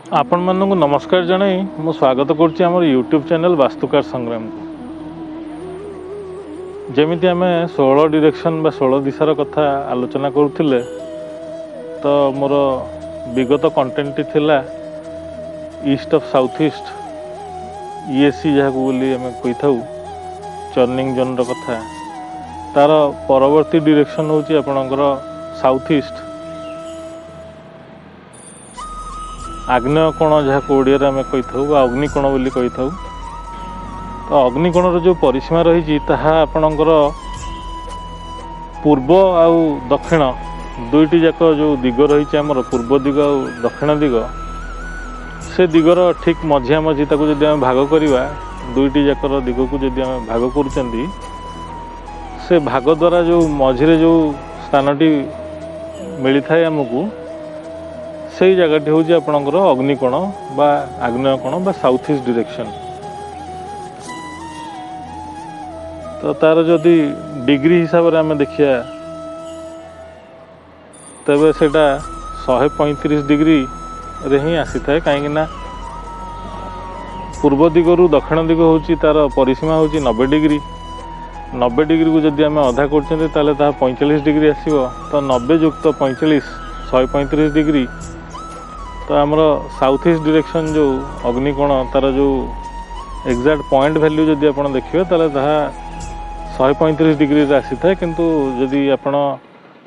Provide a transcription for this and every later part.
ଆପଣମାନଙ୍କୁ ନମସ୍କାର ଜଣାଇ ମୁଁ ସ୍ୱାଗତ କରୁଛି ଆମର ୟୁଟ୍ୟୁବ୍ ଚ୍ୟାନେଲ୍ ବାସ୍ତୁକାର ସଂଗ୍ରାମକୁ। ଯେମିତି ଆମେ 16 ଡିରେକ୍ସନ୍ ବା 16 ଦିଶାର କଥା ଆଲୋଚନା କରୁଥିଲେ, ତ ମୋର ବିଗତ କଣ୍ଟେଣ୍ଟଟି ଥିଲା ଇଷ୍ଟ ଅଫ୍ ସାଉଥ୍ ଇଷ୍ଟ, ଇଏସି ଯାହାକୁ ବୋଲି ଆମେ କହିଥାଉ, ଚର୍ନିଂ ଜୋନ୍ର କଥା। ତାର ପରବର୍ତ୍ତୀ ଡିରେକ୍ସନ୍ ହେଉଛି ଆପଣଙ୍କର ସାଉଥ୍ ଇଷ୍ଟ, ଆଗ୍ନେୟ କୋଣ ଯାହାକୁ ଓଡ଼ିଆରେ ଆମେ କହିଥାଉ ବା ଅଗ୍ନିକୋଣ ବୋଲି କହିଥାଉ। ତ ଅଗ୍ନିକୋଣର ଯେଉଁ ପରିସୀମା ରହିଛି, ତାହା ଆପଣଙ୍କର ପୂର୍ବ ଆଉ ଦକ୍ଷିଣ ଦୁଇଟି ଯାକ ଯେଉଁ ଦିଗ ରହିଛି ଆମର, ପୂର୍ବ ଦିଗ ଆଉ ଦକ୍ଷିଣ ଦିଗ, ସେ ଦିଗର ଠିକ୍ ମଝିଆ ମଝି। ତାକୁ ଯଦି ଆମେ ଭାଗ କରିବା, ଦୁଇଟି ଯାକର ଦିଗକୁ ଯଦି ଆମେ ଭାଗ କରୁଛନ୍ତି, ସେ ଭାଗ ଦ୍ୱାରା ଯେଉଁ ମଝିରେ ଯେଉଁ ସ୍ଥାନଟି ମିଳିଥାଏ ଆମକୁ, ସେଇ ଜାଗାଟି ହେଉଛି ଆପଣଙ୍କର ଅଗ୍ନିକୋଣ ବା ଆଗ୍ନେୟ କୋଣ ବା ସାଉଥ୍ ଇଷ୍ଟ ଡିରେକ୍ସନ୍। ତ ତାର ଯଦି ଡିଗ୍ରୀ ହିସାବରେ ଆମେ ଦେଖିବା, ତେବେ ସେଇଟା 135 ଡିଗ୍ରୀରେ ହିଁ ଆସିଥାଏ, କାହିଁକିନା ପୂର୍ବ ଦିଗରୁ ଦକ୍ଷିଣ ଦିଗ ହେଉଛି ତାର ପରିସୀମା ହେଉଛି 90 ଡିଗ୍ରୀ। 90 ଡିଗ୍ରୀକୁ ଯଦି ଆମେ ଅଧା କରୁଛନ୍ତି, ତାହେଲେ ତାହା 45 ଡିଗ୍ରୀ ଆସିବ। ତ 90 ଯୁକ୍ତ 45, 135 ଡିଗ୍ରୀ। ତ ଆମର ସାଉଥ୍ ଇଷ୍ଟ ଡିରେକ୍ସନ୍ ଯେଉଁ ଅଗ୍ନିକୋଣ, ତାର ଯେଉଁ ଏକ୍ଜାକ୍ଟ ପଏଣ୍ଟ ଭ୍ୟାଲ୍ୟୁ ଯଦି ଆପଣ ଦେଖିବେ, ତାହେଲେ ତାହା 135 ଡିଗ୍ରୀରେ ଆସିଥାଏ। କିନ୍ତୁ ଯଦି ଆପଣ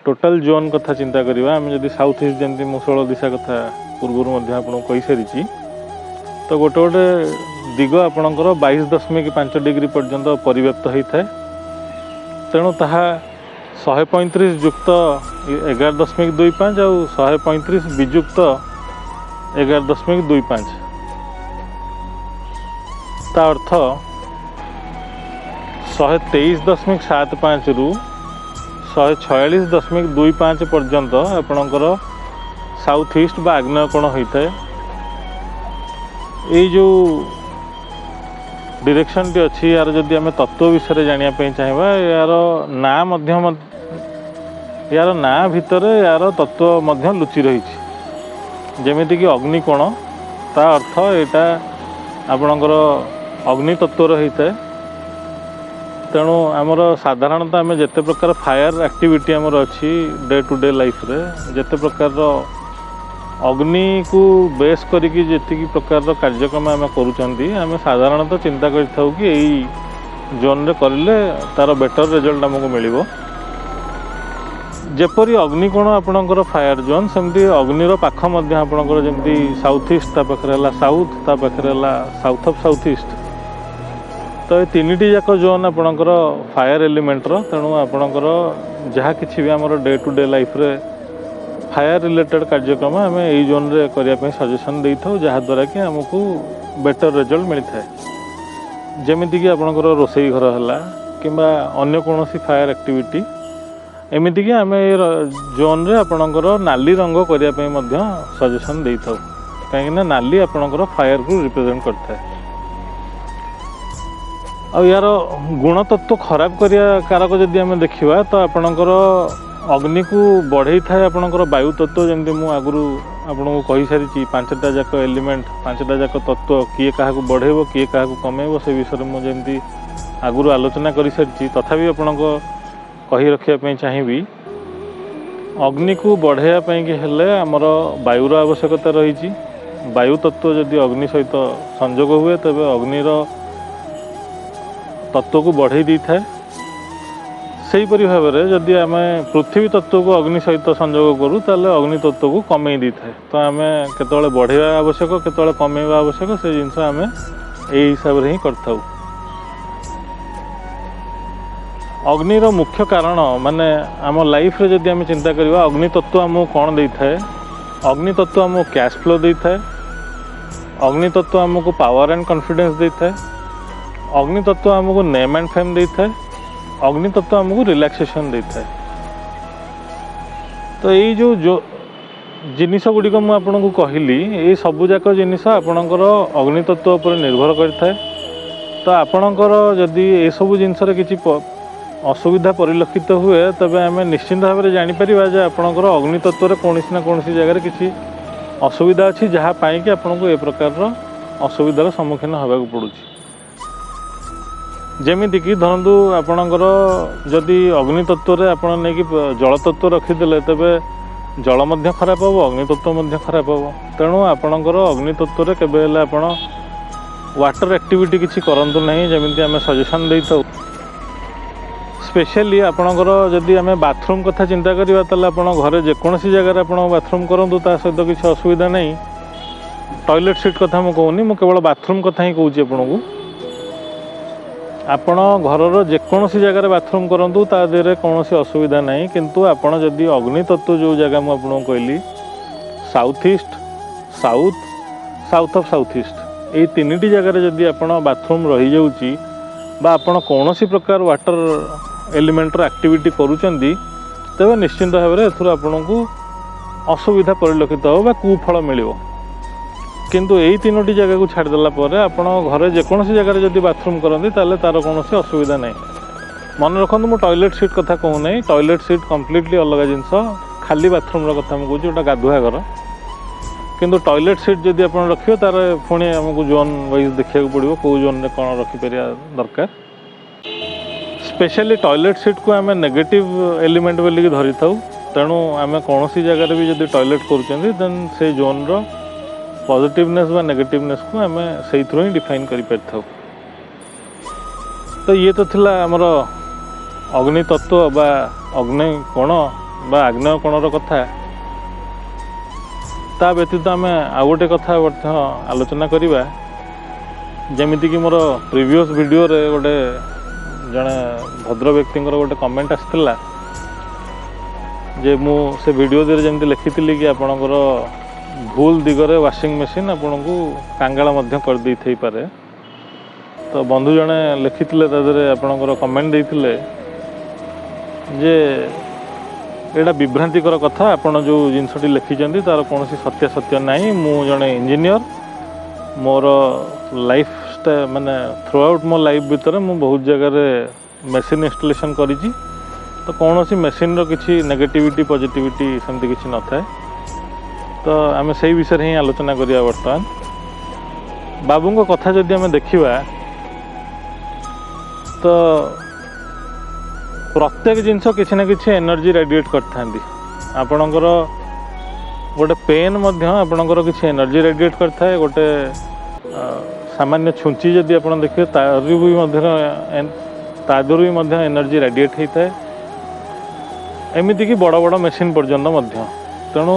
ଟୋଟାଲ୍ ଜୋନ୍ କଥା ଚିନ୍ତା କରିବା, ଆମେ ଯଦି ସାଉଥ୍ ଇଷ୍ଟ, ଯେମିତି ମୁଁ 16 ଦିଶା କଥା ପୂର୍ବରୁ ମଧ୍ୟ ଆପଣଙ୍କୁ କହିସାରିଛି, ତ ଗୋଟେ ଗୋଟେ ଦିଗ ଆପଣଙ୍କର 22.5 ଡିଗ୍ରୀ ପର୍ଯ୍ୟନ୍ତ ପରିବ୍ୟାପ୍ତ ହୋଇଥାଏ। ତେଣୁ ତାହା 135 ଯୁକ୍ତ 11.25 ଆଉ 135 ବିଯୁକ୍ତ 11.25, ତା ଅର୍ଥ 123.75ରୁ 146.25 ପର୍ଯ୍ୟନ୍ତ ଆପଣଙ୍କର ସାଉଥ୍ ଇଷ୍ଟ ବା ଆଗ୍ନେୟ କୋଣ ହୋଇଥାଏ। ଏଇ ଯେଉଁ ଡିରେକ୍ସନଟି ଅଛି, ଏହାର ଯଦି ଆମେ ତତ୍ତ୍ୱ ବିଷୟରେ ଜାଣିବା ପାଇଁ ଚାହିଁବା, ଏହାର ନାଁ ଭିତରେ ଏହାର ତତ୍ତ୍ୱ ମଧ୍ୟ ଲୁଚି ରହିଛି। ଯେମିତିକି ଅଗ୍ନିକୋଣ, ତା ଅର୍ଥ ଏଇଟା ଆପଣଙ୍କର ଅଗ୍ନି ତତ୍ତ୍ୱର ହେଇଥାଏ। ତେଣୁ ଆମର ସାଧାରଣତଃ ଆମେ ଯେତେ ପ୍ରକାର ଫାୟାର ଆକ୍ଟିଭିଟି ଆମର ଅଛି, ଡେ ଟୁ ଡେ ଲାଇଫରେ ଯେତେ ପ୍ରକାରର ଅଗ୍ନିକୁ ବେସ୍ କରିକି ଯେତିକି ପ୍ରକାରର କାର୍ଯ୍ୟକ୍ରମ ଆମେ କରୁଛନ୍ତି, ଆମେ ସାଧାରଣତଃ ଚିନ୍ତା କରିଥାଉ କି ଏଇ ଜୋନ୍ରେ କରିଲେ ତାର ବେଟର୍ ରେଜଲ୍ଟ ଆମକୁ ମିଳିବ। ଯେପରି ଅଗ୍ନିକୋଣ ଆପଣଙ୍କର ଫାୟାର ଜୋନ୍, ସେମିତି ଅଗ୍ନିର ପାଖ ମଧ୍ୟ ଆପଣଙ୍କର, ଯେମିତି ସାଉଥ୍ ଇଷ୍ଟ, ତା ପାଖରେ ହେଲା ସାଉଥ୍, ତା ପାଖରେ ହେଲା ସାଉଥ୍ ଅଫ୍ ସାଉଥ୍ ଇଷ୍ଟ। ତ ଏ ତିନିଟି ଯାକ ଜୋନ୍ ଆପଣଙ୍କର ଫାୟାର ଏଲିମେଣ୍ଟର। ତେଣୁ ଆପଣଙ୍କର ଯାହା କିଛି ବି ଆମର ଡେ ଟୁ ଡେ ଲାଇଫରେ ଫାୟାର ରିଲେଟେଡ଼ କାର୍ଯ୍ୟକ୍ରମ, ଆମେ ଏଇ ଜୋନ୍ରେ କରିବା ପାଇଁ ସଜେସନ୍ ଦେଇଥାଉ, ଯାହାଦ୍ୱାରା କି ଆମକୁ ବେଟର୍ ରେଜଲ୍ଟ ମିଳିଥାଏ। ଯେମିତିକି ଆପଣଙ୍କର ରୋଷେଇ ଘର ହେଲା କିମ୍ବା ଅନ୍ୟ କୌଣସି ଫାୟାର ଆକ୍ଟିଭିଟି। ଏମିତିକି ଆମେ ଏ ଜୋନ୍ରେ ଆପଣଙ୍କର ନାଲି ରଙ୍ଗ କରିବା ପାଇଁ ମଧ୍ୟ ସଜେସନ୍ ଦେଇଥାଉ, କାହିଁକିନା ନାଲି ଆପଣଙ୍କର ଫାୟାରକୁ ରିପ୍ରେଜେଣ୍ଟ କରିଥାଏ। ଆଉ ୟାର ଗୁଣତତ୍ତ୍ୱ ଖରାପ କରିବା କାରକ ଯଦି ଆମେ ଦେଖିବା, ତ ଆପଣଙ୍କର ଅଗ୍ନିକୁ ବଢ଼େଇଥାଏ ଆପଣଙ୍କର ବାୟୁ ତତ୍ତ୍ୱ। ଯେମିତି ମୁଁ ଆଗରୁ ଆପଣଙ୍କୁ କହିସାରିଛି, ପାଞ୍ଚଟା ଯାକ ଏଲିମେଣ୍ଟ, ପାଞ୍ଚଟା ଯାକ ତତ୍ତ୍ୱ କିଏ କାହାକୁ ବଢ଼େଇବ, କିଏ କାହାକୁ କମେଇବ, ସେ ବିଷୟରେ ମୁଁ ଯେମିତି ଆଗରୁ ଆଲୋଚନା କରିସାରିଛି, ତଥାପି ଆପଣଙ୍କ କହି ରଖିବା ପାଇଁ ଚାହିଁବି, ଅଗ୍ନିକୁ ବଢ଼େଇବା ପାଇଁକି ହେଲେ ଆମର ବାୟୁର ଆବଶ୍ୟକତା ରହିଛି। ବାୟୁ ତତ୍ତ୍ୱ ଯଦି ଅଗ୍ନି ସହିତ ସଂଯୋଗ ହୁଏ, ତେବେ ଅଗ୍ନିର ତତ୍ତ୍ୱକୁ ବଢ଼େଇ ଦେଇଥାଏ। ସେହିପରି ଭାବରେ ଯଦି ଆମେ ପୃଥିବୀ ତତ୍ତ୍ୱକୁ ଅଗ୍ନି ସହିତ ସଂଯୋଗ କରୁ, ତାହେଲେ ଅଗ୍ନି ତତ୍ତ୍ୱକୁ କମେଇ ଦେଇଥାଏ। ତ ଆମେ କେତେବେଳେ ବଢ଼େଇବା ଆବଶ୍ୟକ, କେତେବେଳେ କମେଇବା ଆବଶ୍ୟକ, ସେ ଜିନିଷ ଆମେ ଏଇ ହିସାବରେ ହିଁ କରିଥାଉ। ଅଗ୍ନିର ମୁଖ୍ୟ କାରଣ, ମାନେ ଆମ ଲାଇଫରେ ଯଦି ଆମେ ଚିନ୍ତା କରିବା, ଅଗ୍ନି ତତ୍ତ୍ୱ ଆମକୁ କ'ଣ ଦେଇଥାଏ? ଅଗ୍ନି ତତ୍ତ୍ୱ ଆମକୁ କ୍ୟାସ୍ ଫ୍ଲୋ ଦେଇଥାଏ। ଅଗ୍ନି ତତ୍ତ୍ୱ ଆମକୁ ପାୱାର ଆଣ୍ଡ କନଫିଡେନ୍ସ ଦେଇଥାଏ। ଅଗ୍ନି ତତ୍ତ୍ୱ ଆମକୁ ନେମ୍ ଆଣ୍ଡ ଫେମ୍ ଦେଇଥାଏ। ଅଗ୍ନି ତତ୍ତ୍ୱ ଆମକୁ ରିଲାକ୍ସେସନ୍ ଦେଇଥାଏ। ତ ଏଇ ଯେଉଁ ଯେଉଁ ଜିନିଷ ଗୁଡ଼ିକ ମୁଁ ଆପଣଙ୍କୁ କହିଲି, ଏଇ ସବୁଯାକ ଜିନିଷ ଆପଣଙ୍କର ଅଗ୍ନି ତତ୍ତ୍ୱ ଉପରେ ନିର୍ଭର କରିଥାଏ। ତ ଆପଣଙ୍କର ଯଦି ଏସବୁ ଜିନିଷରେ କିଛି ଅସୁବିଧା ପରିଲକ୍ଷିତ ହୁଏ, ତେବେ ଆମେ ନିଶ୍ଚିନ୍ତ ଭାବରେ ଜାଣିପାରିବା ଯେ ଆପଣଙ୍କର ଅଗ୍ନି ତତ୍ତ୍ୱରେ କୌଣସି ନା କୌଣସି ଜାଗାରେ କିଛି ଅସୁବିଧା ଅଛି, ଯାହା ପାଇଁକି ଆପଣଙ୍କୁ ଏ ପ୍ରକାରର ଅସୁବିଧାର ସମ୍ମୁଖୀନ ହେବାକୁ ପଡ଼ୁଛି। ଯେମିତିକି ଧରନ୍ତୁ, ଆପଣଙ୍କର ଯଦି ଅଗ୍ନି ତତ୍ତ୍ୱରେ ଆପଣ ନେଇକି ଜଳ ତତ୍ତ୍ୱ ରଖିଦେଲେ, ତେବେ ଜଳ ମଧ୍ୟ ଖରାପ ହେବ, ଅଗ୍ନି ତତ୍ତ୍ୱ ମଧ୍ୟ ଖରାପ ହେବ। ତେଣୁ ଆପଣଙ୍କର ଅଗ୍ନି ତତ୍ତ୍ୱରେ କେବେ ହେଲେ ଆପଣ ୱାଟର ଆକ୍ଟିଭିଟି କିଛି କରନ୍ତୁ ନାହିଁ, ଯେମିତି ଆମେ ସଜେସନ୍ ଦେଇଥାଉ। ସ୍ପେଶିଆଲି ଆପଣଙ୍କର ଯଦି ଆମେ ବାଥରୁମ୍ କଥା ଚିନ୍ତା କରିବା, ତାହେଲେ ଆପଣ ଘରେ ଯେକୌଣସି ଜାଗାରେ ଆପଣ ବାଥରୁମ୍ କରନ୍ତୁ, ତା ସହିତ କିଛି ଅସୁବିଧା ନାହିଁ। ଟଏଲେଟ୍ ସିଟ୍ କଥା ମୁଁ କହୁନି, ମୁଁ କେବଳ ବାଥରୁମ୍ କଥା ହିଁ କହୁଛି ଆପଣଙ୍କୁ। ଆପଣ ଘରର ଯେକୌଣସି ଜାଗାରେ ବାଥରୁମ୍ କରନ୍ତୁ, ତା ଦେହରେ କୌଣସି ଅସୁବିଧା ନାହିଁ। କିନ୍ତୁ ଆପଣ ଯଦି ଅଗ୍ନି ତତ୍ତ୍ୱ, ଯେଉଁ ଜାଗା ମୁଁ ଆପଣଙ୍କୁ କହିଲି, south east, south, south of south east, ଏଇ ତିନିଟି ଜାଗାରେ ଯଦି ଆପଣ ବାଥରୁମ୍ ରହିଯାଉଛି ବା ଆପଣ କୌଣସି ପ୍ରକାର ୱାଟର ଏଲିମେଣ୍ଟର ଆକ୍ଟିଭିଟି କରୁଛନ୍ତି, ତେବେ ନିଶ୍ଚିନ୍ତ ଭାବରେ ଏଥିରୁ ଆପଣଙ୍କୁ ଅସୁବିଧା ପରିଲକ୍ଷିତ ହେବ ବା କୁଫଳ ମିଳିବ। କିନ୍ତୁ ଏଇ ତିନୋଟି ଜାଗାକୁ ଛାଡ଼ିଦେଲା ପରେ ଆପଣ ଘରେ ଯେକୌଣସି ଜାଗାରେ ଯଦି ବାଥରୁମ୍ କରନ୍ତି, ତାହେଲେ ତା'ର କୌଣସି ଅସୁବିଧା ନାହିଁ। ମନେ ରଖନ୍ତୁ, ମୁଁ ଟଏଲେଟ୍ ସିଟ୍ କଥା କହୁନାହିଁ। ଟଏଲେଟ୍ ସିଟ୍ କମ୍ପ୍ଲିଟଲି ଅଲଗା ଜିନିଷ। ଖାଲି ବାଥରୁମ୍ର କଥା ମୁଁ କହୁଛି, ଗୋଟେ ଗାଧୁଆ ଘର। କିନ୍ତୁ ଟଏଲେଟ୍ ସିଟ୍ ଯଦି ଆପଣ ରଖିବେ, ତାର ପୁଣି ଆମକୁ ଜୋନ୍ ୱାଇଜ୍ ଦେଖିବାକୁ ପଡ଼ିବ, କେଉଁ ଜୋନ୍ରେ କ'ଣ ରଖିପାରିବା ଦରକାର। ସ୍ପେଶିଆଲି ଟଏଲେଟ୍ ସିଟ୍କୁ ଆମେ ନେଗେଟିଭ୍ ଏଲିମେଣ୍ଟ ବୋଲିକି ଧରିଥାଉ। ତେଣୁ ଆମେ କୌଣସି ଜାଗାରେ ବି ଯଦି ଟଏଲେଟ୍ କରୁଛନ୍ତି, ଦେନ୍ ସେ ଜୋନ୍ର ପଜିଟିଭନେସ୍ ବା ନେଗେଟିଭନେସ୍କୁ ଆମେ ସେଇଥିରୁ ହିଁ ଡିଫାଇନ୍ କରିପାରିଥାଉ। ତ ଇଏ ତ ଥିଲା ଆମର ଅଗ୍ନି ତତ୍ତ୍ୱ ବା ଅଗ୍ନି କୋଣ ବା ଆଗ୍ନେୟ କୋଣର କଥା। ତା ବ୍ୟତୀତ ଆମେ ଆଉ ଗୋଟେ କଥା ମଧ୍ୟ ଆଲୋଚନା କରିବା। ଯେମିତିକି ମୋର ପ୍ରିଭିୟସ୍ ଭିଡ଼ିଓରେ ଗୋଟେ ଜଣେ ଭଦ୍ର ବ୍ୟକ୍ତିଙ୍କର ଗୋଟେ କମେଣ୍ଟ ଆସିଥିଲା ଯେ ମୁଁ ସେ ଭିଡ଼ିଓ ଦେହରେ ଯେମିତି ଲେଖିଥିଲି କି ଆପଣଙ୍କର ଭୁଲ ଦିଗରେ ୱାସିଂ ମେସିନ୍ ଆପଣଙ୍କୁ କାଙ୍ଗାଳ ମଧ୍ୟ କରିଦେଇଥାଇପାରେ। ତ ବନ୍ଧୁ ଜଣେ ଲେଖିଥିଲେ, ତା ଦେହରେ ଆପଣଙ୍କର କମେଣ୍ଟ ଦେଇଥିଲେ ଯେ ଏଇଟା ବିଭ୍ରାନ୍ତିକର କଥା, ଆପଣ ଯେଉଁ ଜିନିଷଟି ଲେଖିଛନ୍ତି ତା'ର କୌଣସି ସତ୍ୟାସତ୍ୟ ନାହିଁ। ମୁଁ ଜଣେ ଇଞ୍ଜିନିୟର। ମୋର ଲାଇଫ୍ ମାନେ ଥ୍ରୁ ଆଉଟ୍ ମୋ ଲାଇଫ୍ ଭିତରେ ମୁଁ ବହୁତ ଜାଗାରେ ମେସିନ୍ ଇନଷ୍ଟଲେସନ୍ କରିଛି। ତ କୌଣସି ମେସିନ୍ର କିଛି ନେଗେଟିଭିଟି, ପଜିଟିଭିଟି ସେମିତି କିଛି ନଥାଏ। ତ ଆମେ ସେଇ ବିଷୟରେ ହିଁ ଆଲୋଚନା କରିବା ବର୍ତ୍ତମାନ। ବାବୁଙ୍କ କଥା ଯଦି ଆମେ ଦେଖିବା, ତ ପ୍ରତ୍ୟେକ ଜିନିଷ କିଛି ନା କିଛି ଏନର୍ଜି ରାଡ଼ିଏଟ୍ କରିଥାନ୍ତି। ଆପଣଙ୍କର ଗୋଟେ ପେନ୍ ମଧ୍ୟ ଆପଣଙ୍କର କିଛି ଏନର୍ଜି ରାଡ଼ିଏଟ୍ କରିଥାଏ। ଗୋଟେ ସାମାନ୍ୟ ଛୁଞ୍ଚି ଯଦି ଆପଣ ଦେଖିବେ, ତାର ବି ମଧ୍ୟ ତା ଦେହରୁ ବି ମଧ୍ୟ ଏନର୍ଜି ରାଡ଼ିଏଟ୍ ହେଇଥାଏ। ଏମିତିକି ବଡ଼ ବଡ଼ ମେସିନ୍ ପର୍ଯ୍ୟନ୍ତ ମଧ୍ୟ। ତେଣୁ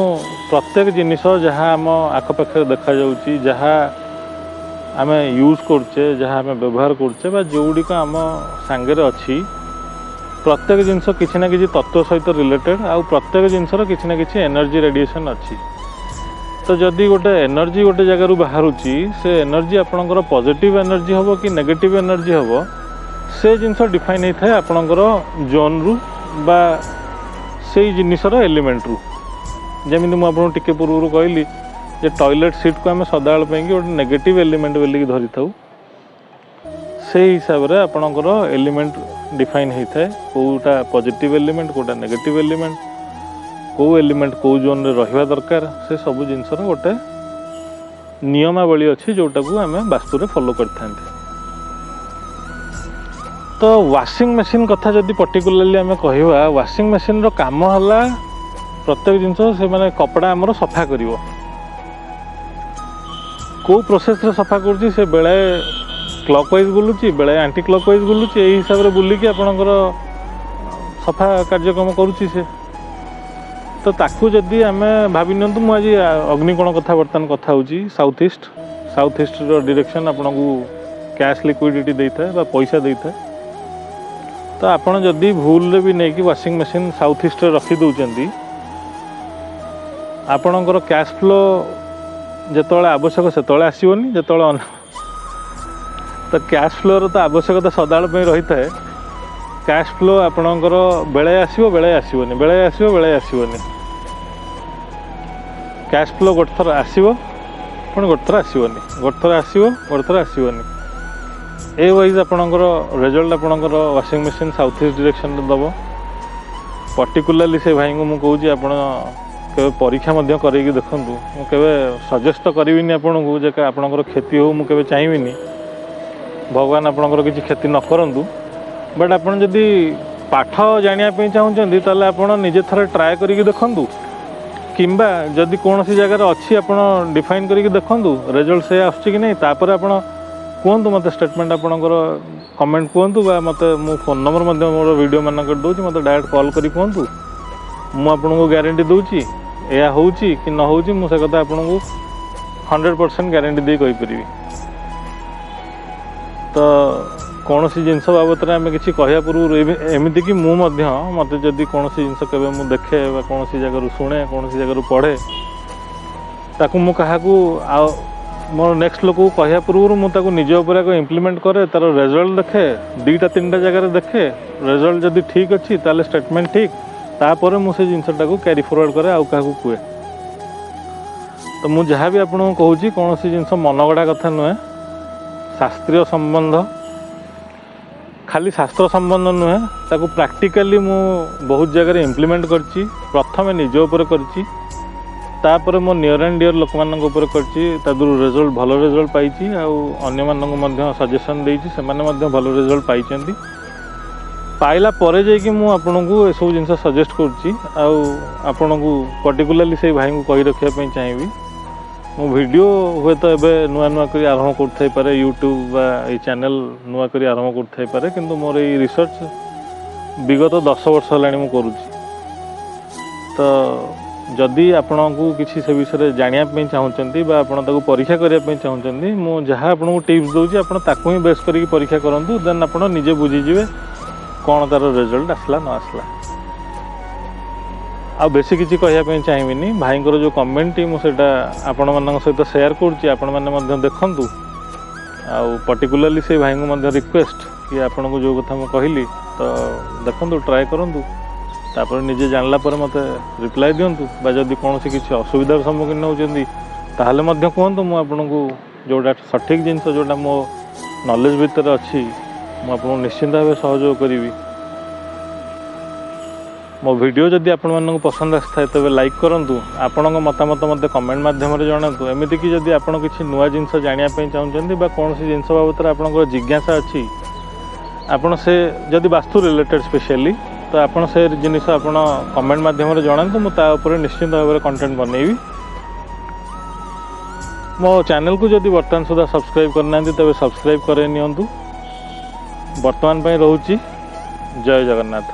ପ୍ରତ୍ୟେକ ଜିନିଷ ଯାହା ଆମ ଆଖପାଖରେ ଦେଖାଯାଉଛି, ଯାହା ଆମେ ୟୁଜ୍ କରୁଛେ, ଯାହା ଆମେ ବ୍ୟବହାର କରୁଛେ ବା ଯେଉଁଗୁଡ଼ିକ ଆମ ସାଙ୍ଗରେ ଅଛି, ପ୍ରତ୍ୟେକ ଜିନିଷ କିଛି ନା କିଛି ତତ୍ତ୍ୱ ସହିତ ରିଲେଟେଡ଼୍ ଆଉ ପ୍ରତ୍ୟେକ ଜିନିଷର କିଛି ନା କିଛି ଏନର୍ଜି ରେଡ଼ିଏସନ୍ ଅଛି। ତ ଯଦି ଗୋଟେ ଏନର୍ଜି ଗୋଟେ ଜାଗାରୁ ବାହାରୁଛି, ସେ ଏନର୍ଜି ଆପଣଙ୍କର ପଜିଟିଭ୍ ଏନର୍ଜି ହେବ କି ନେଗେଟିଭ୍ ଏନର୍ଜି ହେବ, ସେ ଜିନିଷ ଡିଫାଇନ୍ ହେଇଥାଏ ଆପଣଙ୍କର ଜୋନ୍ରୁ ବା ସେଇ ଜିନିଷର ଏଲିମେଣ୍ଟରୁ। ଯେମିତି ମୁଁ ଆପଣଙ୍କୁ ଟିକେ ପୂର୍ବରୁ କହିଲି ଯେ ଟଏଲେଟ୍ ସିଟ୍କୁ ଆମେ ସଦାବେଳେ ପାଇଁକି ଗୋଟେ ନେଗେଟିଭ୍ ଏଲିମେଣ୍ଟ ବୋଲିକି ଧରିଥାଉ, ସେଇ ହିସାବରେ ଆପଣଙ୍କର ଏଲିମେଣ୍ଟ ଡିଫାଇନ୍ ହେଇଥାଏ, କେଉଁଟା ପଜିଟିଭ୍ ଏଲିମେଣ୍ଟ, କେଉଁଟା ନେଗେଟିଭ୍ ଏଲିମେଣ୍ଟ, କେଉଁ ଏଲିମେଣ୍ଟ କେଉଁ ଜୋନ୍ରେ ରହିବା ଦରକାର। ସେ ସବୁ ଜିନିଷର ଗୋଟେ ନିୟମାବଳୀ ଅଛି, ଯେଉଁଟାକୁ ଆମେ ବାସ୍ତୁରେ ଫଲୋ କରିଥାନ୍ତି। ତ ୱାସିଂ ମେସିନ୍ କଥା ଯଦି ପର୍ଟିକୁଲାରଲି ଆମେ କହିବା, ୱାସିଂ ମେସିନ୍ର କାମ ହେଲା ପ୍ରତ୍ୟେକ ଜିନିଷ ସେମାନେ କପଡ଼ା ଆମର ସଫା କରିବ। କେଉଁ ପ୍ରୋସେସ୍ରେ ସଫା କରୁଛି? ସେ ବେଳେ କ୍ଲକ୍ ୱାଇଜ୍ ବୁଲୁଛି, ବେଳେ ଆଣ୍ଟି କ୍ଲକ୍ ୱାଇଜ୍ ବୁଲୁଛି। ଏଇ ହିସାବରେ ବୁଲିକି ଆପଣଙ୍କର ସଫା କାର୍ଯ୍ୟକ୍ରମ କରୁଛି ସେ। ତ ତାକୁ ଯଦି ଆମେ ଭାବି ନିଅନ୍ତୁ, ମୁଁ ଆଜି ଅଗ୍ନିକୋଣ କଥା ବର୍ତ୍ତମାନ କଥା ହେଉଛି। ସାଉଥ୍ ଇଷ୍ଟ, ସାଉଥ୍ ଇଷ୍ଟର ଡିରେକ୍ସନ୍ ଆପଣଙ୍କୁ କ୍ୟାଶ୍ ଲିକ୍ୱିଡ଼ିଟି ଦେଇଥାଏ ବା ପଇସା ଦେଇଥାଏ। ତ ଆପଣ ଯଦି ଭୁଲରେ ବି ନେଇକି ୱାସିଂ ମେସିନ୍ ସାଉଥ୍ ଇଷ୍ଟରେ ରଖି ଦେଉଛନ୍ତି, ଆପଣଙ୍କର କ୍ୟାଶ୍ ଫ୍ଲୋ ଯେତେବେଳେ ଆବଶ୍ୟକ ସେତେବେଳେ ଆସିବନି। ଯେତେବେଳେ ତ କ୍ୟାଶ୍ ଫ୍ଲୋର ତ ଆବଶ୍ୟକତା ସଦାବେଳେ ପାଇଁ ରହିଥାଏ। କ୍ୟାଶ୍ ଫ୍ଲୋ ଆପଣଙ୍କର ବେଳେ ଆସିବ, ବେଳେ ଆସିବନି, ବେଳେ ଆସିବ, ବେଳେ ଆସିବନି। କ୍ୟାଶ୍ ଫ୍ଲୋ ଗୋଟେ ଥର ଆସିବ, ପୁଣି ଗୋଟେ ଥର ଆସିବନି, ଗୋଟେ ଥର ଆସିବ, ଗୋଟେ ଥର ଆସିବନି। ଏ ୱାଇଜ୍ ଆପଣଙ୍କର ରେଜଲ୍ଟ ଆପଣଙ୍କର ୱାସିଂ ମେସିନ୍ ସାଉଥ୍ ଇଷ୍ଟ ଡିରେକ୍ସନରେ ଦେବ। ପର୍ଟିକୁଲାରଲି ସେ ଭାଇଙ୍କୁ ମୁଁ କହୁଛି, ଆପଣ କେବେ ପରୀକ୍ଷା ମଧ୍ୟ କରେଇକି ଦେଖନ୍ତୁ। ମୁଁ କେବେ ସଜେଷ୍ଟ ତ କରିବିନି ଆପଣଙ୍କୁ ଯେ ଆପଣଙ୍କର କ୍ଷତି ହେଉ, ମୁଁ କେବେ ଚାହିଁବିନି ଭଗବାନ ଆପଣଙ୍କର କିଛି କ୍ଷତି ନ କରନ୍ତୁ। ବଟ୍ ଆପଣ ଯଦି ପାଠ ଜାଣିବା ପାଇଁ ଚାହୁଁଛନ୍ତି, ତାହେଲେ ଆପଣ ନିଜେ ଥରେ ଟ୍ରାଏ କରିକି ଦେଖନ୍ତୁ, କିମ୍ବା ଯଦି କୌଣସି ଜାଗାରେ ଅଛି, ଆପଣ ଡିଫାଇନ୍ କରିକି ଦେଖନ୍ତୁ ରେଜଲ୍ଟ ସେୟା ଆସୁଛି କି ନାହିଁ। ତାପରେ ଆପଣ କୁହନ୍ତୁ ମୋତେ, ଷ୍ଟେଟମେଣ୍ଟ ଆପଣଙ୍କର କମେଣ୍ଟ କୁହନ୍ତୁ, ବା ମୋତେ, ମୁଁ ଫୋନ୍ ନମ୍ବର ମଧ୍ୟ ମୋର ଭିଡ଼ିଓ ମାନଙ୍କରେ ଦେଉଛି, ମୋତେ ଡାଇରେକ୍ଟ କଲ୍ କରି କୁହନ୍ତୁ। ମୁଁ ଆପଣଙ୍କୁ ଗ୍ୟାରେଣ୍ଟି ଦେଉଛି, ଏହା ହେଉଛି କି ନ ହେଉଛି, ମୁଁ ସେ କଥା ଆପଣଙ୍କୁ 100% ଗ୍ୟାରେଣ୍ଟି ଦେଇ କହିପାରିବି। ତ କୌଣସି ଜିନିଷ ବାବଦରେ ଆମେ କିଛି କହିବା ପୂର୍ବରୁ, ଏମିତିକି ମୁଁ ମଧ୍ୟ, ମୋତେ ଯଦି କୌଣସି ଜିନିଷ କେବେ ମୁଁ ଦେଖେ ବା କୌଣସି ଜାଗାରୁ ଶୁଣେ, କୌଣସି ଜାଗାରୁ ପଢ଼େ, ତାକୁ ମୁଁ କାହାକୁ ଆଉ ମୋର ନେକ୍ସଟ ଲୋକକୁ କହିବା ପୂର୍ବରୁ ମୁଁ ତାକୁ ନିଜ ଉପରେ ଆଗ ଇମ୍ପ୍ଲିମେଣ୍ଟ କରେ, ତା'ର ରେଜଲ୍ଟ ଦେଖେ, ଦୁଇଟା ତିନିଟା ଜାଗାରେ ଦେଖେ। ରେଜଲ୍ଟ ଯଦି ଠିକ୍ ଅଛି, ତାହେଲେ ଷ୍ଟେଟମେଣ୍ଟ ଠିକ୍। ତାପରେ ମୁଁ ସେ ଜିନିଷଟାକୁ କ୍ୟାରି ଫରୱାର୍ଡ଼ କରେ, ଆଉ କାହାକୁ କୁହେ। ତ ମୁଁ ଯାହା ବି ଆପଣଙ୍କୁ କହୁଛି, କୌଣସି ଜିନିଷ ମନଗଢ଼ା କଥା ନୁହେଁ, ଶାସ୍ତ୍ରୀୟ ସମ୍ବନ୍ଧ। ଖାଲି ଶାସ୍ତ୍ର ସମ୍ବନ୍ଧ ନୁହେଁ, ତାକୁ ପ୍ରାକ୍ଟିକାଲି ମୁଁ ବହୁତ ଜାଗାରେ ଇମ୍ପ୍ଲିମେଣ୍ଟ କରିଛି। ପ୍ରଥମେ ନିଜ ଉପରେ କରିଛି, ତାପରେ ମୋ ନିୟର ଆଣ୍ଡ ଡିୟର ଲୋକମାନଙ୍କ ଉପରେ କରିଛି। ତା ଦେହରୁ ରେଜଲ୍ଟ, ଭଲ ରେଜଲ୍ଟ ପାଇଛି ଆଉ ଅନ୍ୟମାନଙ୍କୁ ମଧ୍ୟ ସଜେସନ୍ ଦେଇଛି, ସେମାନେ ମଧ୍ୟ ଭଲ ରେଜଲ୍ଟ ପାଇଛନ୍ତି। ପାଇଲା ପରେ ଯାଇକି ମୁଁ ଆପଣଙ୍କୁ ଏସବୁ ଜିନିଷ ସଜେଷ୍ଟ କରୁଛି। ଆଉ ଆପଣଙ୍କୁ ପର୍ଟିକୁଲାରଲି ସେଇ ଭାଇଙ୍କୁ କହି ରଖିବା ପାଇଁ ଚାହିଁବି, ମୁଁ ଭିଡ଼ିଓ ହୁଏତ ଏବେ ନୂଆ ନୂଆ କରି ଆରମ୍ଭ କରୁଥାଇପାରେ, ୟୁଟ୍ୟୁବ୍ ବା ଏଇ ଚ୍ୟାନେଲ୍ ନୂଆ କରି ଆରମ୍ଭ କରୁଥାଇପାରେ, କିନ୍ତୁ ମୋର ଏଇ ରିସର୍ଚ୍ଚ ବିଗତ 10 ବର୍ଷ ହେଲାଣି ମୁଁ କରୁଛି। ତ ଯଦି ଆପଣଙ୍କୁ କିଛି ସେ ବିଷୟରେ ଜାଣିବା ପାଇଁ ଚାହୁଁଛନ୍ତି ବା ଆପଣ ତାକୁ ପରୀକ୍ଷା କରିବା ପାଇଁ ଚାହୁଁଛନ୍ତି, ମୁଁ ଯାହା ଆପଣଙ୍କୁ ଟିପ୍ସ ଦେଉଛି, ଆପଣ ତାକୁ ହିଁ ବେସ୍ କରିକି ପରୀକ୍ଷା କରନ୍ତୁ। ଦେନ୍ ଆପଣ ନିଜେ ବୁଝିଯିବେ କ'ଣ ତା'ର ରେଜଲ୍ଟ ଆସିଲା ନ ଆସିଲା। ଆଉ ବେଶୀ କିଛି କହିବା ପାଇଁ ଚାହିଁବିନି। ଭାଇଙ୍କର ଯେଉଁ କମେଣ୍ଟଟି, ମୁଁ ସେଇଟା ଆପଣମାନଙ୍କ ସହିତ ସେୟାର କରୁଛି, ଆପଣମାନେ ମଧ୍ୟ ଦେଖନ୍ତୁ। ଆଉ ପର୍ଟିକୁଲାରଲି ସେଇ ଭାଇଙ୍କୁ ମଧ୍ୟ ରିକ୍ୱେଷ୍ଟ କି ଆପଣଙ୍କୁ ଯେଉଁ କଥା ମୁଁ କହିଲି, ତ ଦେଖନ୍ତୁ, ଟ୍ରାଏ କରନ୍ତୁ, ତାପରେ ନିଜେ ଜାଣିଲା ପରେ ମୋତେ ରିପ୍ଲାଏ ଦିଅନ୍ତୁ। ବା ଯଦି କୌଣସି କିଛି ଅସୁବିଧାର ସମ୍ମୁଖୀନ ହେଉଛନ୍ତି, ତାହେଲେ ମଧ୍ୟ କୁହନ୍ତୁ। ମୁଁ ଆପଣଙ୍କୁ ଯେଉଁଟା ସଠିକ୍ ଜିନିଷ, ଯେଉଁଟା ମୋ ନଲେଜ ଭିତରେ ଅଛି, ମୁଁ ଆପଣଙ୍କୁ ନିଶ୍ଚିନ୍ତ ଭାବେ ସହଯୋଗ କରିବି। ମୋ ଭିଡ଼ିଓ ଯଦି ଆପଣମାନଙ୍କୁ ପସନ୍ଦ ଆସିଥାଏ, ତେବେ ଲାଇକ୍ କରନ୍ତୁ। ଆପଣଙ୍କ ମତାମତ ମୋତେ କମେଣ୍ଟ ମାଧ୍ୟମରେ ଜଣାନ୍ତୁ। ଏମିତିକି ଯଦି ଆପଣ କିଛି ନୂଆ ଜିନିଷ ଜାଣିବା ପାଇଁ ଚାହୁଁଛନ୍ତି ବା କୌଣସି ଜିନିଷ ବାବଦରେ ଆପଣଙ୍କର ଜିଜ୍ଞାସା ଅଛି, ଆପଣ ସେ ଯଦି ବାସ୍ତୁ ରିଲେଟେଡ଼ ସ୍ପେଶିଆଲି, ତ ଆପଣ ସେ ଜିନିଷ ଆପଣ କମେଣ୍ଟ ମାଧ୍ୟମରେ ଜଣାନ୍ତୁ। ମୁଁ ତା ଉପରେ ନିଶ୍ଚିନ୍ତ ଭାବରେ କଣ୍ଟେଣ୍ଟ ବନେଇବି। ମୋ ଚ୍ୟାନେଲକୁ ଯଦି ବର୍ତ୍ତମାନ ସୁଦ୍ଧା ସବସ୍କ୍ରାଇବ୍ କରିନାହାନ୍ତି, ତେବେ ସବସ୍କ୍ରାଇବ୍ କରାଇ ନିଅନ୍ତୁ। ବର୍ତ୍ତମାନ ପାଇଁ ରହୁଛି। ଜୟ ଜଗନ୍ନାଥ।